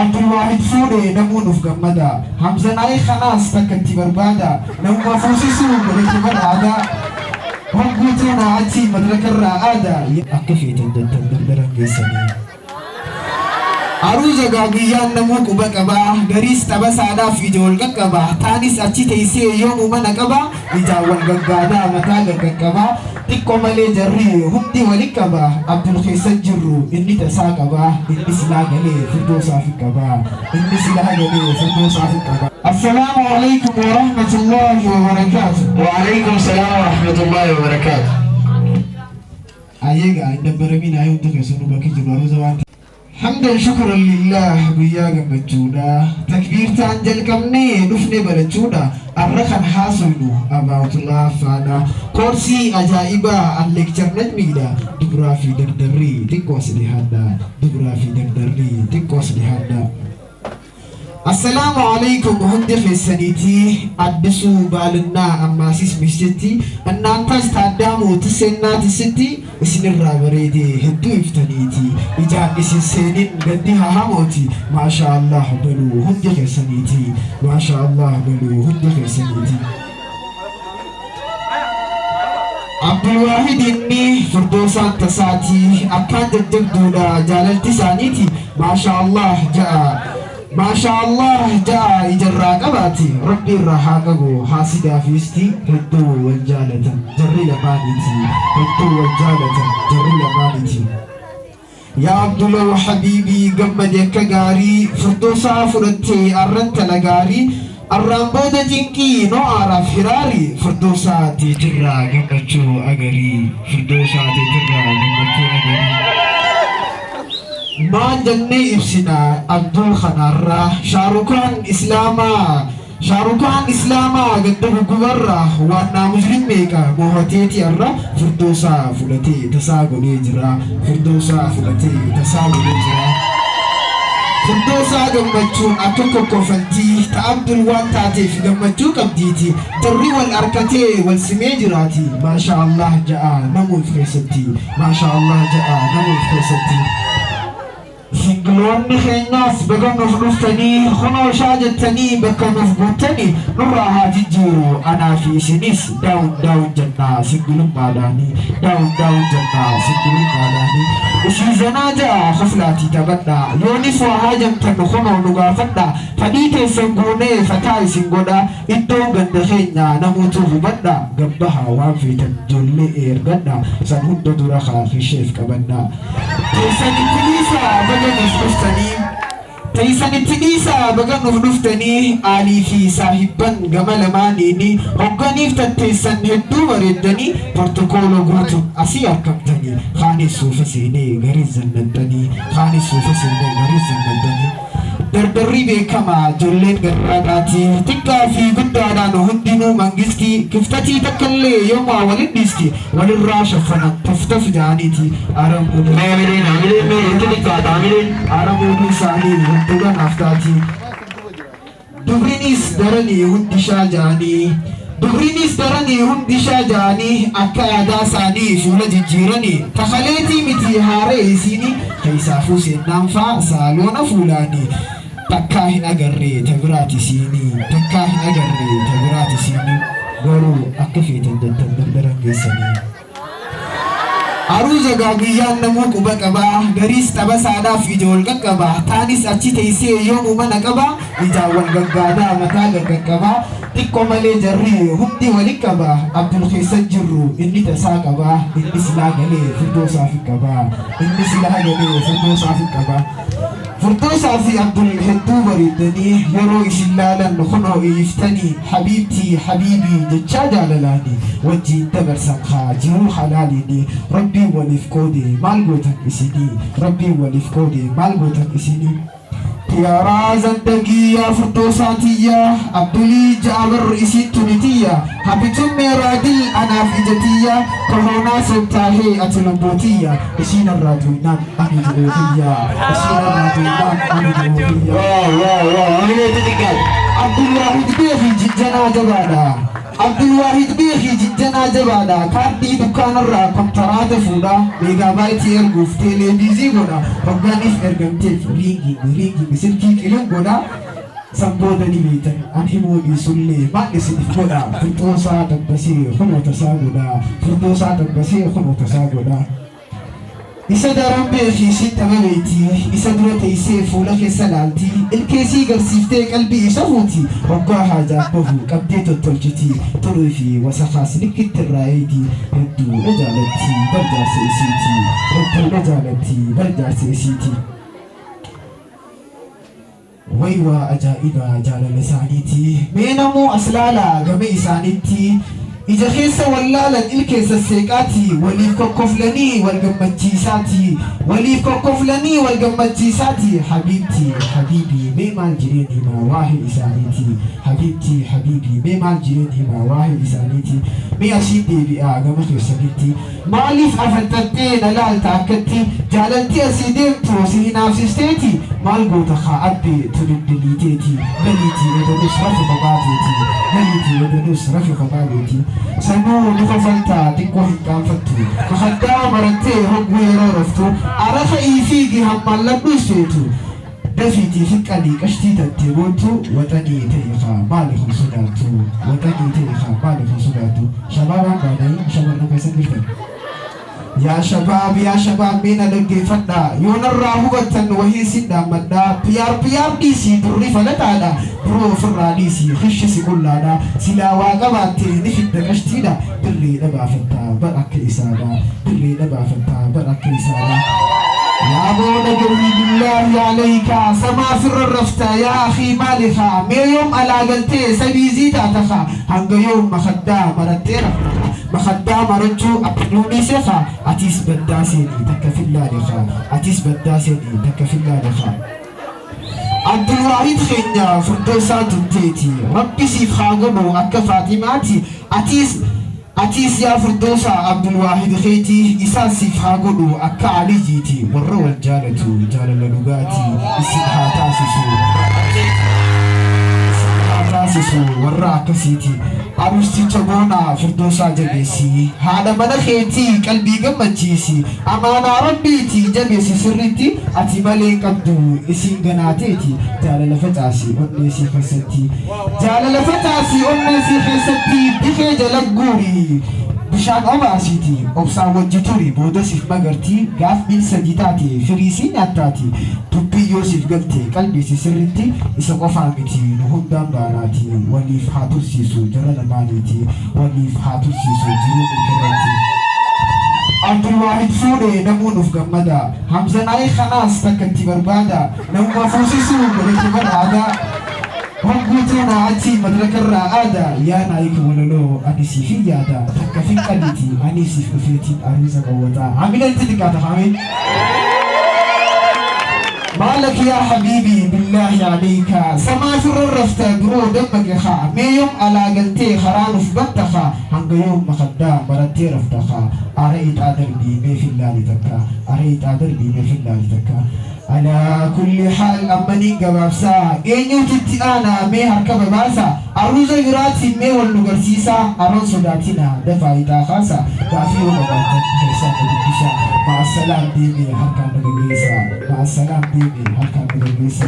Abdulwaahid fuudhe namuu nuuf gammada. Hamzanaayii kanaas takka itti barbaada. Namuma fuusisuu godhate bara aadaa. Hogguu teenaa achi madrakarraa aada. Akka feetan jettan dardaran geessanii. Aruuza gaa guyyaan namuu quba qaba. Gariis taphasaadhaaf ija wal qaqqaba. Taanis achi teessee yoomuu mana qaba. Ijaan wal gaggaadaa mataa gaqqaqqaba. Xiqqo malee jarri hundi wali qaba. Abdul keessa jirru inni tasaa qaba. Inni silaa galee firdoosaaf hin qaba. Inni silaa galee firdoosaaf hin qaba. Assalaamu alaikum wa rahmatullahi wa barakaatu. وعليكم السلام ورحمة الله وبركاته. Ayeegaa hin dabbaramiin ayee hunda keessanuu bakki jiru aruuza waan Hamdan shukran lillah guyyaa gammachuudha. Takbiirtaan jalqabnee dhufne barachuudha. Arra kan haasofnu about laaffaadha. Koorsii ajaa'ibaa an lecture Najmiidha. Dubraa fi dardarri xiqqoo as dhihaadha. Dubraa fi dardarri xiqqoo as dhihaadha. Assalaamu alaikum hundi keessaniiti አዲሱ ባልና አማሲስ ሚስቲ እናንተስ ታዳሙ ትሴና ትስቲ isinirraa bareedee hedduu iftaniiti ijaan isin seenin gaddi hahamooti. Maasha Allah baluu hundi keessaniiti. Maasha Allah baluu hundi keessaniiti. Abdulwaahid inni firdoosaan tasaati akkaan jajjabduudha jaalalti isaaniiti. Maasha Allah ja'a. Maasha Allah ja'a ijarraa qabaati. Rabbi irraa haa qabu haasidaa fiisti. Hedduu wal jaalatan jarri lamaaniiti. Hedduu wal jaalatan jarri lamaaniiti. Yaa Abdulaw habiibii gammade akka gaarii firdoosaa fudhattee arran tala gaarii arraan booda cinqii noo aaraaf hiraari firdoosaa teetirraa gammachuu agarii firdoosaa teetirraa gammachuu agarii. Maal jennee ibsina Abdul kanarraa? Shaarukaan Islaamaa, Shaarukaan Islaamaa gadda gugubarraa waan naa mujrim meeqa moohateeti arra firdoosaa fudhatee tasaa godhee jira. Firdoosaa fudhatee tasaa godhee jira. Firdoosaa gammachuun akka kokkofaltii ta Abdul waan taateef gammachuu qabdiiti. Jarri wal arkatee wal simee jiraati. Maasha Allah ja'a namuuf keessatti. Maasha Allah ja'a namuuf keessatti. Singloonni keenyaas baga nuuf dhuftanii kunoo shaa jettanii bakka nuuf guuttanii nurraa haa jijjiiru anaa fi isinis down down jennaa singlummaadhaanii down down jennaa singlummaadhaanii. Isii zanaa ja'a koflaatii taphadhaa yoonis waa haajamtan kunoo nu gaafadhaa fadhii teessan goonee fataa isin godha iddoon ganda keenya namoota hubadhaa gabbaha waan feetan ijoollee ergadhaa san hunda dura kaafisheef qabannaa. Teessanitti dhiisaa baga nuuf dhuftanii. Teessanitti dhiisaa baga nuuf dhuftanii aalii fi saahibban gama lamaaniini hogganiif tatteessan hedduu bareeddanii protokoola guutuun asii argamtanii kaanis suufa seenee garii zannattanii kaanis suufa seenee garii zannattanii. Dardarri beekamaa ijoolleen garraadhaati xiqqaa fi guddaadhaan hundinuu mangistii kiftatii takkallee yooma walin dhiisti walirraa shaffanan taftaf jaaniiti aramuun Amileen, amileen, mee itti xiqqaata amileen. Aramuun isaanii hedduu kanaaf taati. Dubrinis daranii hundi shaa jaanii. Dubrinis daranii hundi shaa jaanii akka aadaa isaanii fuula jijjiiranii takaleetii miti haaree isiini keessaafuu seennaan faa saaloona fuulaanii takkaa hin agarree ta biraati isiinii takkaa hin agarree ta biraati isiinii garuu akka feetan jettan dardaran geessanii. Aruuza gaa guyyaan namuu quba qaba. Gariis taphasaadhaaf ija wal qaqqaba. Taanis achi teessee yoomuu mana qaba. Ijaan wal gaggaadaa mataa gaqqaqqaba. Xiqqo malee jarri hundi wali qaba. Abdul keessa jirru inni tasaa qaba. Inni silaa galee firdoosaaf hin qaba. Inni silaa galee firdoosaaf hin qaba. Firdoosaa fi Abdul hedduu bareeddanii yeroo isin laalan kunoo iiftanii habiibtii habiibii jechaa jaalalaanii wajjiin dabarsan haa jiruu halaaliini rabbiin waliif qoode maal gootan isinii rabbiin waliif qoode maal gootan isinii. Tiyaaraa zandagii yaa firdoosaa tiyya Abdulii ja'abar isiin tuni tiyya habituun meeraadil anaaf ija tiyya kohoonaa soomtaahee ati lubbuu tiyya isiin irraa tuynaan ani jiruu tiyya isiin irraa tuynaan ani jiruu tiyya. Wow, wow, wow. Amilee itti xiqqaata. Abdullahi beeki jijjanaa jabaadha. Abdulwaahid beekii jinjanaa jabaadha. Kaardii dukkaanarraa kontaraata fuudha. Meegaabaayitii erguuf teeleviizii godha. Hoggaaniif ergamteef ringing ringing silkii qilin godha. San booda ni beektan an himuu dhiisullee maal isiniif godha. Furxoosaa dabbasee kunoo tasaa godha. Furxoosaa dabbasee kunoo tasaa godha. Isa daran beekii siin dhababeeti. Isa dura teessee fuula keessa laalti. Ilkeesii garsiiftee qalbii isa fuuti. Hoggaa haajaaf bahu qabdee tottolchiti. Xurii fi wasakaas likkitti irraa eegi. Hedduudha jaalatti barjaarsa isiiti. Hedduudha jaalatti barjaarsa isiiti. Way waa ajaa'ibaa jaalala isaaniiti. Mee namuu as laalaa gama isaanitti. Ija keessa wallaalan ilkee sasseeqaati. Waliif kokkoflanii wal gammachiisaati. Waliif kokkoflanii wal gammachiisaati. Habiibti habiibii mee maal jireen himaa waa'ee isaaniiti. Habiibti habiibii mee maal jireen himaa waa'ee isaaniiti. Mee asiin deebi'aa gama keessanitti. Maaliif afanxaxxee na laalta akkatti jaalalti asii deemtu si hinaafsisteeti maal goota kaa abbee tuniddiliiteeti galiitii edanus rafi kophaa teeti galiitii edanus rafi kophaa teeti. Sanuu ni kofaltaa xiqqoo hin qaanfattu makaddaa marattee hogguu yeroo raftu arafa fiigi hammaalladhuus feetu dafiitii fiqqalii qashtii tattee boontu waxanii ta'e kaa maali kun sodaattu waxanii ta'e kaa maali kun sodaattu. Shabaabaan baananii shamarran keessan jirtan. Yaa shabaab, yaa shabaab, mee na dhaggeeffadhaa. Yoo narraa hubattan wahii sin dhaammadhaa. Piyaar piyaar dhiisii durri falataadha. Duroo ofirraa dhiisii kishi si qullaadha. Silaa waa qabaattee ni fidda qashtiidha. Dirree dhabaafattaa bar akka isaadha. Dirree dhabaafattaa bar akka isaadha. Yaa booda gahii billaahi alayka samaa firra rafta yaa akhii maalika mee yoom alaa galtee sabiizii taataka hanga yoom makaddaa marattee raftaka makaddaa marachuu akka seqa atis baddaa seenii takka fillaalika atis baddaa seenii takka fillaalika. Abdulwaahid keenya furdoosaa tunteeti rabbi siif haa godhu akka Faatimaati. Atis yaa furdoosaa Abdulwaahid keetii isaas siif haa godhu akka Aliyyiiti. Warra wal jaalatu jaalala dhugaati isin haa taasisu, haa taasisu warra akkasiiti. Arusticha goonaa furdoosaa jabeessi, haadha mana keetii qalbii gammachiisi, amaanaa rabbiiti jabeessi sirriitti. Ati malee qabdu isiin ganaateeti. Jaalala facaasi onneesii keessatti, jaalala facaasi onneesii keessatti. Dikee jala guuri bishaan obaasiiti, obsaan wajji turi, booda siif magartii. Gaaf mil sadii taate firiisii nyaattaati. Dubbii yoo siif galte qalbiisi sirritti isa qofaa miti nu hundaan baanaati. Waliif haa tursiisu jara lamaaniiti, waliif haa tursiisu jiruu milkirratti. Abdulwaahid fuudhee namuu nuuf gammada. Hamzanaayii kanaas takka itti barbaada. Namuma fuusisuu godhate bara aadaa. Hogguutuu naa achi madrakarraa aada. Yaa naayika walaloo ani siif hin yaada. Takka finqaliiti ani siif dhufeetiin aruuza qawwataa. Hamileen itti xiqqaata haamiin. مالك يا حبيبي بالله عليك سما في الرفت برو دمك خا مي يوم على قلتي خران في بنتخا هنگ يوم مخدا مرتي رفتخا أريت أدربي مي في الله تكا أريت أدربي مي في الله تكا. على كل حال أمني قبابسا إنيو تتي أنا مي هركب باسا أروزا يراتي مي والنغرسيسا أرون صداتنا دفع إتاخاسا دافيو مباتن خيسان دبسا. مع السلام ديمي هركان نغرسيسا مع السلام ديمي هركان نغرسيسا.